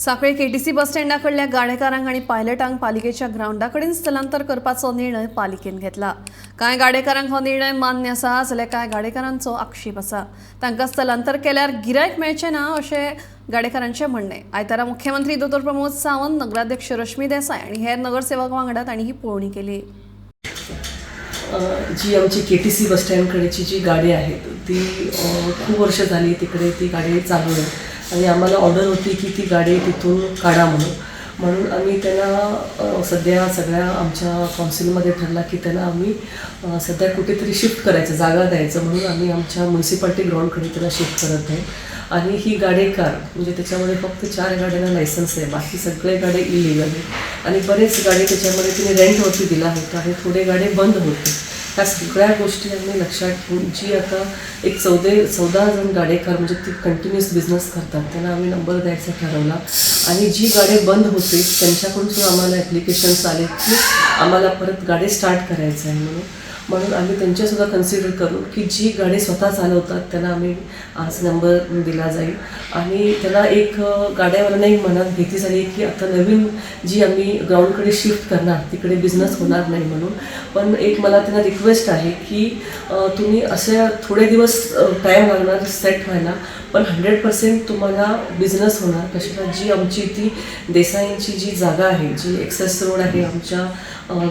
सांखळे KTC बस स्टँडा कडल्या गाडेकारांक आनी पायलटांक पालिकेच्या ग्रावंडा कडेन स्थलांतर करपाचो निर्णय पालिकेन घेतला. कांय गाडेकारांक हो निर्णय मान्य आसा जाल्यार कांय गाडेकारांचो आक्षेप आसा. तांकां स्थलांतर केल्यार गिरायक मेळचें ना अशें गाडेकारांचें म्हणणें. आयतारा मुख्यमंत्री दोतोर प्रमोद सावंत, नगराध्यक्ष रश्मी देसाय आनी हेर नगरसेवक वांगडा तांणी ही पळोवणी केली. जी आमची केटीसी बसस्टँडकडेची जी गाडी आहे ती खूप वर्ष झाली तिकडे ती गाडी चालू आहे आणि आम्हाला ऑर्डर होती की ती गाडी तिथून काढा म्हणून. म्हणून आम्ही त्यांना सध्या सगळ्या आमच्या काउन्सिलमध्ये ठरला की त्यांना आम्ही सध्या कुठेतरी शिफ्ट करायचं, जागा द्यायचं, म्हणून आम्ही आमच्या म्युन्सिपाल्टी ग्राउंडकडे त्याला शिफ्ट करत आहे. आणि ही गाडेकार म्हणजे त्याच्यामध्ये फक्त चार गाड्यांना लायसन्स आहे, बाकी सगळे गाडे इलिगल आहे आणि बरेच गाडी त्याच्यामध्ये तिने रेंटवरती दिला होता आणि थोडे गाडे बंद होते. ह्या सगळ्या गोष्टी आम्ही लक्षात ठेवून जी आता एक 14 जण गाडेकार म्हणजे ती कंटिन्युअस बिझनेस करतात, त्यांना आम्ही नंबर द्यायचा ठरवला. आणि जी गाडे बंद होते त्यांच्याकडून सुद्धा आम्हाला ॲप्लिकेशन्स आले की आम्हाला परत गाडी स्टार्ट करायचं आहे म्हणून. म्हणून आम्ही त्यांच्यासुद्धा कन्सिडर करू की जी गाडी स्वतः चालवतात त्यांना आम्ही आज नंबर दिला जाईल. आणि त्यांना एक गाड्यावाल्यांना एक मनात भीती झाली की आता नवीन जी आम्ही ग्राउंडकडे शिफ्ट करणार तिकडे बिझनेस होणार नाही म्हणून. पण एक मला त्यांना रिक्वेस्ट आहे की तुम्ही असे थोडे दिवस टाईम लागणार सेट व्हायला, पण 100% तुम्हाला बिझनेस होणार. कशाला, जी आमची ती देसाईंची जी जागा आहे, जी एक्सेस रोड आहे आमच्या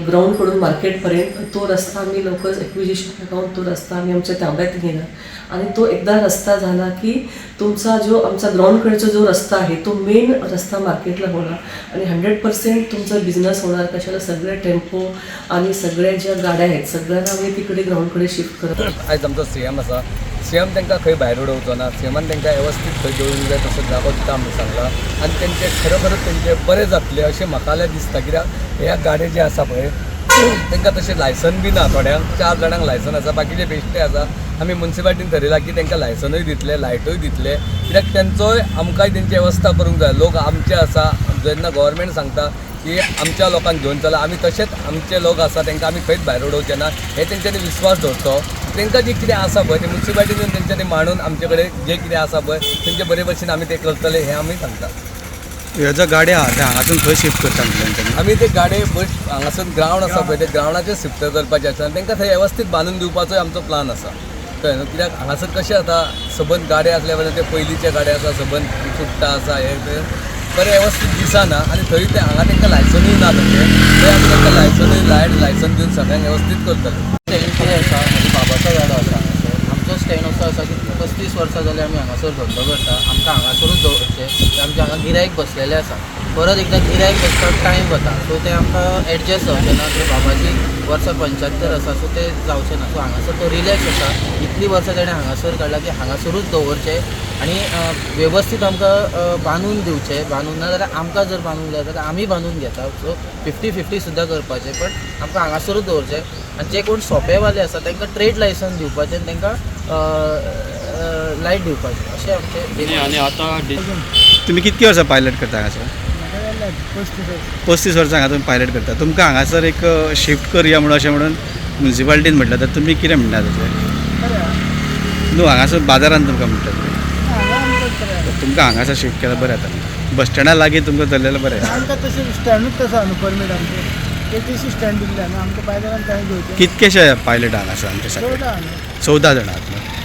ग्राउंडकडून मार्केटपर्यंत, तो रस्ता आम्ही लवकरच ॲक्विजिशन अकाउंट तो रस्ता आम्ही आमच्या ताब्यात घेणार. आणि तो एकदा रस्ता झाला की तुमचा जो आमचा ग्राउंडकडचा जो रस्ता आहे तो मेन रस्ता मार्केटला होणार आणि 100% तुमचा बिझनेस होणार. कशाला, सगळे टेम्पो आणि सगळ्या ज्या गाड्या आहेत सगळ्यांना आम्ही तिकडे ग्राउंडकडे शिफ्ट करत आयज आमचो सीएम आसा. सीएम तांकां खंय भायर उडोवचो ना. सीएमान तांकां वेवस्थीत खंय दवरूंक जाय तसो जागो दिता म्हणून सांगला आनी तेंचे खरोखरच तेंचे बरें जातलें अशें म्हाका जाल्यार दिसता. कित्याक ह्या गाडये जे आसा पळय तांकां तशें लायसन बी ना. थोड्यांक चार जाणांक लायसन आसा, बाकीचे बेश्टे आसा. आमी मुन्सिपाल्टीन थरयलां की तांकां लायसनूय दितले, लायटूय दितले, कित्याक तेंचोय आमकांय तेंची वेवस्था करूंक जाय. लोक आमचे आसा. जेन्ना गव्हर्मेंट सांगता की आमच्या लोकांक घेवन चला, आमी तशेंच आमचे लोक आसा, तांकां आमी खंयच भायर उडोवचे ना हे तेंच्यांनी विस्वास दवरचो. तांकां जें कितें आसा पळय तें मुन्सिपाल्टीन तेंच्यांनी मांडून आमचे कडेन जें कितें आसा पळय तेंचे बरे भशेन आमी तें करतले हें आमी सांगता. ह्यो ज्यो गाड्यो आहा ते हांगासून खंय शिफ्ट करता म्हटलें तेंच्यांनी? आमी ते गाडये बस हांगासर ग्रावंड आसा पळय ते ग्रावंडाचेर शिफ्ट करपाचें आसा आनी तांकां थंय वेवस्थीत बांदून दिवपाचोय आमचो प्लान आसा. कळ्ळें न्हू? कित्याक हांगासर कशें जाता, सबंद गाडे आसल्या कारणान ते पयलींचे गाडे आसा, सबंद चुट्टां आसा, हे ते बरें वेवस्थीत दिसना. आनी थंय ते हांगा तांकां लायसनूय ना तशें. थंय आमी तांकां लायसनूय लायट लायसन दिवन सगळ्यांक वेवस्थीत करतले. स्टँड कितें आसा, म्हज्या बाबाचो गाडो आसा हांगासर. आमचो स्टँड असो आसा की 35 वर्सां जालीं आमी हांगासर धंदो करता. आमकां हांगासरूच दवरचें. आमचे हांगा गिरायक बसलेलें आसा. परत एकदां गिरायक बसपाक टायम वता, सो तें आमकां एडजस्ट जावचें ना. ते बाबाची वर्सां 75 आसा, सो तें जावचें ना. सो हांगासर तो रिलॅक्स आसा. इतलीं वर्सां ताणें हांगासर काडलां की हांगासरूच दवरचें आनी वेवस्थीत आमकां बांदून दिवचें. बांदून ना जाल्यार आमकां जर बांदूंक जाय जाल्यार आमी बांदून घेता. सो 50-50 सुद्दां करपाचें, पण आमकां हांगासरूच दवरचें. आनी जे कोण सोपेवाले आसा तांकां ट्रेड लायसन्स दिवपाचें आनी तांकां लायट दिवपाचें, अशें आमचें. आनी आतां तुमी कितकी वर्सां पायलट करता हांगासर? 35 वर्सां हांगा तुमी पायलट करता. तुमकां हांगासर एक शिफ्ट करुया म्हणून अशें म्हणून मुन्सिपाल्टीन म्हटलें तर तुमी कितें म्हणटा तशें? न्हू, हांगासर बाजारान तुमकां म्हणटा ते. तुमकां हांगासर शिफ्ट केल्यार बरें जाता. बस स्टँडा लागीं तुमकां धरलेलें बरें. आमकां तशें स्टँडूच तसो न्हू परमीट आमचें केटीसी स्टँड दिल्लें न्हू आमकां बाजारान थंय घेवचें. कितकेशे पायलट हांगासर आमचे सगळे? 14 न्हू. 14 जाणां आहात न्हू.